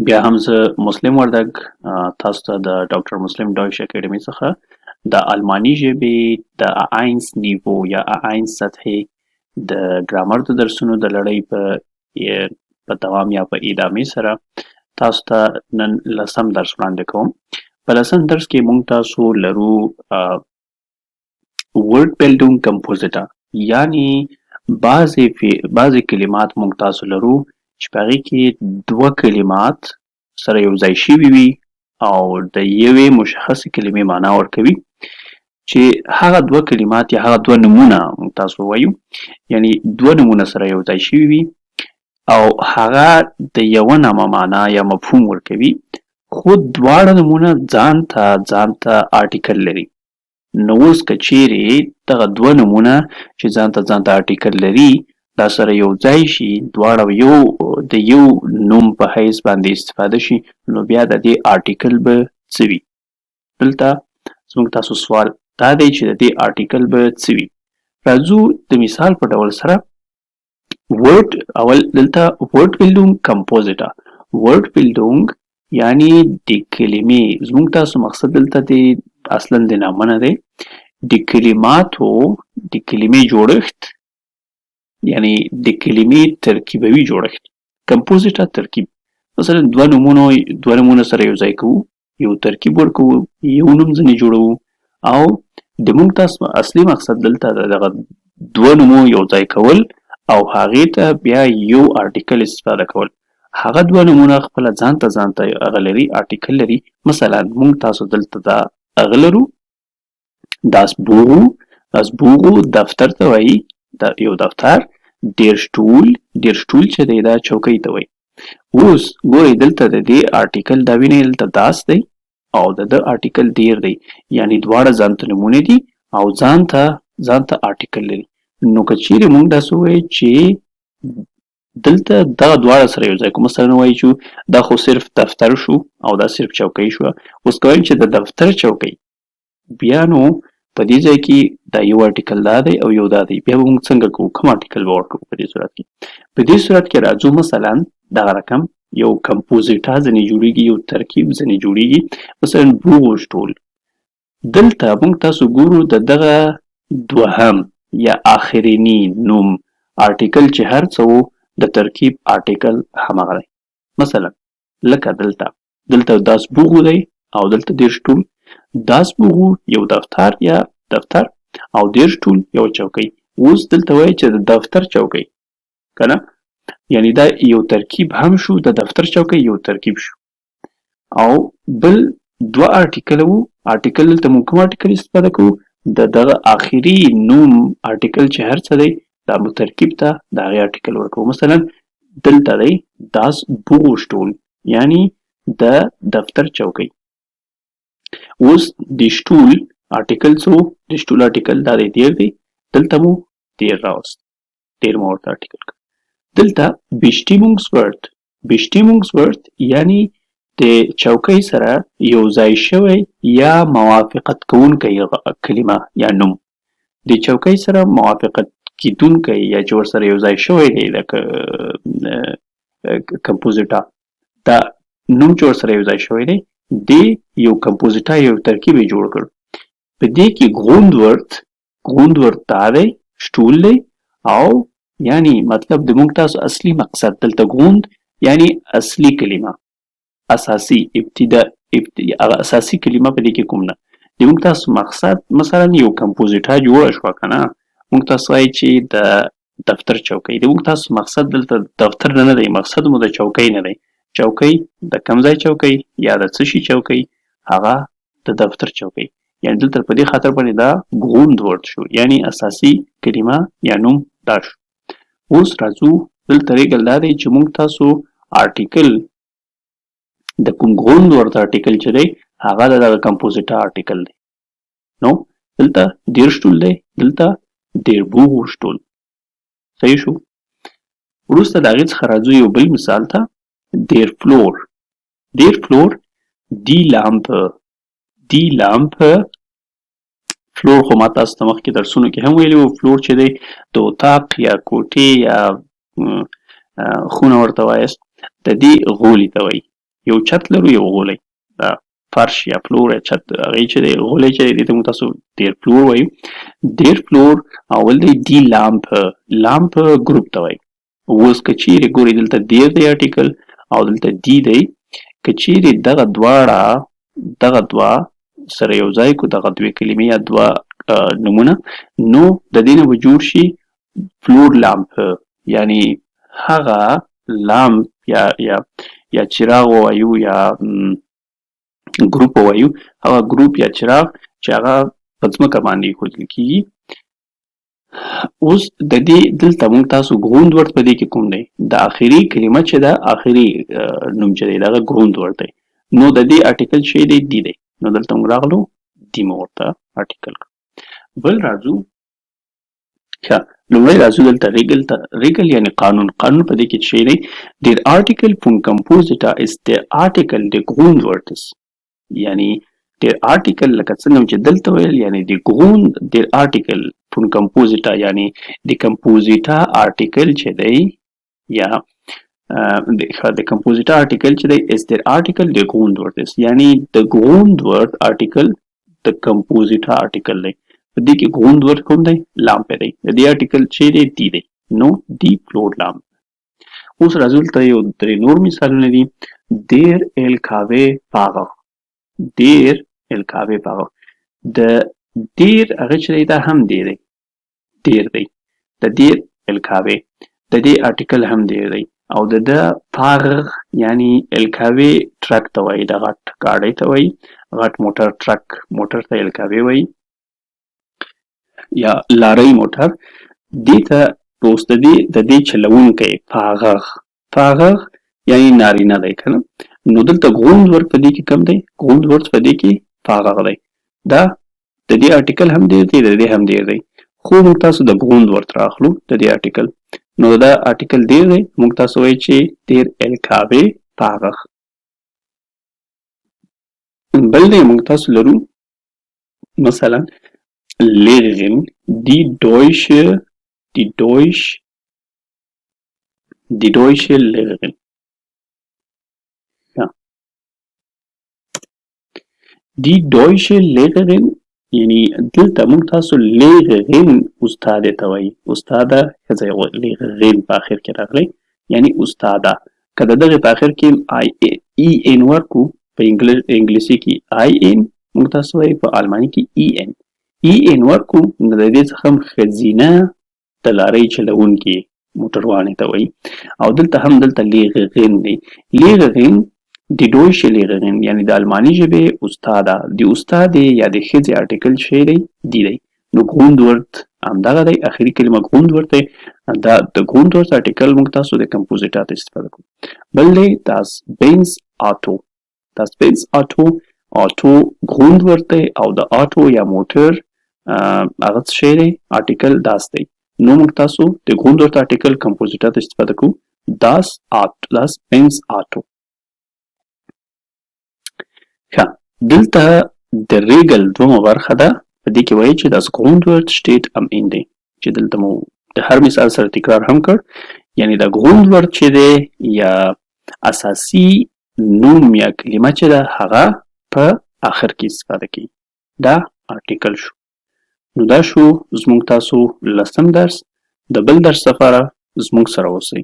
بیا هم زه مسلم وردګ تاسو ته د ډاکټر مسلم ډویش اکیډمي څخه د الماني ژبې د A1 Niveau یا A1 سطحې د ګرامر د درسونو د لړۍ په دوام یا په ادامې سره تاسو ته نن لسم درس وړاندې کوم. په لسم درس کې موږ تاسو لرو Wortbildung Komposita، یعنی بعضې کلمات موږ تاسو لرو چې په هغې کې دوه کلمات سره یو ځای شوي وي او د یوې مشخصې کلمې معنا ورکوي، چې هغه دوه کلمات یا هغه دوه نومونه موږ تاسو وایو، یعنی دوه نومونه سره یو ځای شوي وي او هغه د یوه نامه معنا یا مفهوم ورکوي، خو دواړه نومونه ځان ته Artikel لري. نو اوس که چیرې دغه دوه نومونه چې ځان ته Artikel لري دا سره یو ځای شي، دواړه یو د یو نوم په حیث باندې استفاده شي، نو بیا د دې Artikel به څه وي؟ دلته زموږ تاسو سوال دا دی چې د دې Artikel به څه وي. راځو د مثال په ډول سره Wort، اول دلته Wortbildung Komposita. Wortbildung یعنی د کلمې، زموږ تاسو مقصد دلته د اصلا د نامه نه دی، د کلماتو د کلمې جوړښت، یعنی د کلمې ترکیبوي جوړښت. Komposita ترکیب، مثلا دوه نومونه سره یو ځای کوو، یو ترکیب ورکوو، یو نوم ځنې جوړوو، او د موږ تاسو اصلي مقصد دلته دغه دوه نومو یو ځای کول او هغې ته بیا یو Artikel استفاده کول. هغه دوه نومونه خپله ځان ته هغه لري، Artikel لري. مثلا موږ تاسو دلته دا هغه لرو، das Büro، das Büro دفتر ته وایي، دا یو دفتر. Der Stuhl، der Stuhl چې دی دا چوکۍ ته وایي. اوس ګورئ دلته د دې Artikel دا وینئ، دلته das دی او د ده Artikel der دی، یعنی دواړه ځان ته نومونه دي او ځان ته Artikel لري. نو که چیرې موږ داسې ووایو چې دلته دغه دواړه سره یو ځای کوو، مثلا وایو چې دا خو صرف دفتر شو او دا صرف چوکۍ شوه، اوس که وایم چې د دفتر چوکۍ، بیا نو په دې ځای کې دا یو Artikel دا دی او یو دا دی، بیا به موږ څنګه کوو، کوم Artikel به ورکوو په دې صورت کې؟ په دې صورت کې راځو مثلا دغه رقم یو Komposita ځنې جوړیږي، یو ترکیب ځنې جوړیږي. مثلا Bürostuhl، دلته موږ تاسو ګورو د دغه دوهم یا آخرینی نوم Artikel چې هر څه وو د ترکیب Artikel همغه دی. مثلا لکه دلته das Büro دی او دلته der Stuhl. das Büro یو دفتر یا دفتر او der Stuhl یو چوکۍ. اوس دلته وایي چې د دفتر چوکۍ که نه، یعنی دا یو ترکیب هم شو، د دفتر چوکۍ یو ترکیب شو. او بل دوه Artikel وو. Artikel دلته موږ کوم Artikel استفاده کوو؟ د دغه آخري نوم Artikel چې هر څه دی دا مو ترکیب ته د هغې Artikel ورکوو. مثلا دلته دی das Bürostuhl، یعنی د دفتر چوکۍ. اوس د Stuhl Artikel څه وو؟ د Stuhl Artikel دا دی der دی، دلته مو der راوست، der مو ورته Artikel کړ. دلته Bestimmungswort، Bestimmungswort یعنی د چوکۍ سره یو ځای شوی یا موافقت کوونکی کلمه یا نوم، د چوکۍ سره موافقت کیدونکی یا چې ورسره یو ځای شوی دی، لکه Komposita، دا نوم چې ورسره یو ځای شوی دی، دې یو Komposita یو ترکیب یې جوړ کړ. په دې کې Grundwort، Grundwort دا دی Stuhl دی، او یعنی مطلب د موږ تاسو اصلي مقصد دلته Grund یعنی اصلي کلمه، اساسي ابتدا، هغه اساسي کلمه په دې کې کوم نه د موږ تاسو مقصد. مثلا یو Komposita جوړه شوه که نه، موږ تاسو وایي چې د دفتر چوکۍ، د موږ تاسو مقصد دلته دفتر نه دی، مقصد مو د چوکۍ نه دی. چوکۍ د کم ځای چوکۍ یا د څه شي چوکۍ؟ هغه د دفتر چوکۍ. یعنی دلته په دې خاطر باندې دا Grundwort شو، یعنی اساسي کلمه یا نوم دا شو. اوس راځو دلته Regel دا دی چې موږ تاسو Artikel د کوم Grundwort Artikel چې دی هغه د دغه Komposita Artikel دی. نو دلته der Stuhl دی، دلته der Bürostuhl. صحیح شو. وروسته د هغې څخه راځو یو بل مثال ته، der Flur، der Flur، die Lampe، die Lampe. Flur خو ما تاسو ته مخکې درسونو کې هم ویلي وو، Flur چې دی د اتاق یا کوټې یا خونه ورته وایاست، د دې غولي ته وایي. یو چت لرو یو غولی، دا فرش یا floor یا چت هغې چې دی غولی چې دی، دې ته موږ تاسو der Flur وایو. Der Flur اول دی die Lampe، Lampe ګروپ ته وایي. اوس که چیرې ګورئ دلته der دی Artikel او دلته die دی، که چیرې دغه دواړه دغه دوه سره یو ځای کو، دغه دوې کلمې یا دوه نومونه، نو د دې نه به جوړ شي Flurlampe، یعنی هغه لامپ یا چراغ ووایو یا ګروپ ووایو، هغه ګروپ یا چراغ چې هغه په ځمکه باندې ایښودل کیږي. اوس د دې دلته موږ تاسو Grundwort په دې کې کوم دی؟ د آخري کلمه چې ده، آخري نوم چې دی دغه Grundwort دی، نو د دې Artikel چې دی die دی، نو دلته موږ راغلو die مو ورته Artikel کړ. بل راځو، ښه لومړی راځو دلته Regel ته. Regel یعنی قانون. قانون په دې کې څه دی؟ Der Artikel von Komposita ist der Artikel des Grundwortes، یعنی der Artikel لکه څنګه چې دلته ویل، یعنی د Grund der Artikel von Komposita، یعنی د Komposita Artikel چې دی یا د Komposita Artikel چې دی ist der Artikel der Grundwortes، یعنی د Grundwort Artikel د Komposita Artikel دی. په دې کې Grundwort کوم دی؟ Lampe دی. د دې Artikel چې دی die دی، نو die Flurlampe. اوس راځو دلته یو درې نور مثالونه دي. Der LKW-Fahrer، der LKW-Fahrer، د der هغه چې دی دا هم der دی، der دی، د der LKW د دې Artikel هم der دی، او د ده Fahrer یعنی LKW truck ته وایي، د غټ ګاډۍ ته وایي، غټ موټر truck موټر ته LKW وایي یا لارۍ موټر دې ته. اوس د دې چلوونکی Fahrer، Fahrer یعنی نارینه دی که نه، نو دلته Grundwort په دې کې کوم دی؟ Grundwort په دې کې Fahrer دی. دا د دې Artikel هم der دی، د دې هم der دی، خو موږ تاسو د Grundwort راخلو د دې Artikel، نو دا Artikel der دی، موږ تاسو وایي چې der LKW-Fahrer. بل دی موږ تاسو لرو مثلا Lehrerin، die deutsche Lehrerin. Ja. Die deutsche Lehrerin، یعنی دلته موږ تاسو Lehrerin استاد ته وایي، استاده ښځه، Lehrerin په آخر کې راغلی یعنی استاده. که د دغې په آخر کې I E N ورکو، په انګلیسي کې I N موږ تاسو وایي، په آلماني کې E N، E N ورکو، نو د دې څخه هم ښځینه د لارۍ چلوونکې موټروانې ته وایي. او دلته هم دلته Lehrerin دی، Lehrerin، die deutsche Lehrerin، یعنی د آلماني ژبې استاده. د استادې یا د ښځې Artikel چې دی die دی، نو Grundwort همدغه دی، اخري کلمه Grundwort دی. دا د Grundwort Artikel موږ تاسو د Komposita ته استفاده کوو. بل دی das Benz Auto، das Benz Auto، Auto Grundwort دی او د Auto یا موټر هغه څه شی دی؟ Artikel das دی، نو موږ تاسو د Grundwort Artikel Komposita ته استفاده کوو، das Auto، das Benz Auto. ښه دلته د Regel دومه برخه ده، په دې کې وایي چې das Grundwort steht am Ende، چې دلته مو د هر مثال سره تکرار هم کړ، یعنی د Grundwort چې دی یا اساسي نوم یا کلمه چې ده هغه په آخر کې استفاده کیږي، دا Artikel شو. نو دا شو زموږ تاسو لسم درس. د بل درس لپاره زموږ سره اوسئ.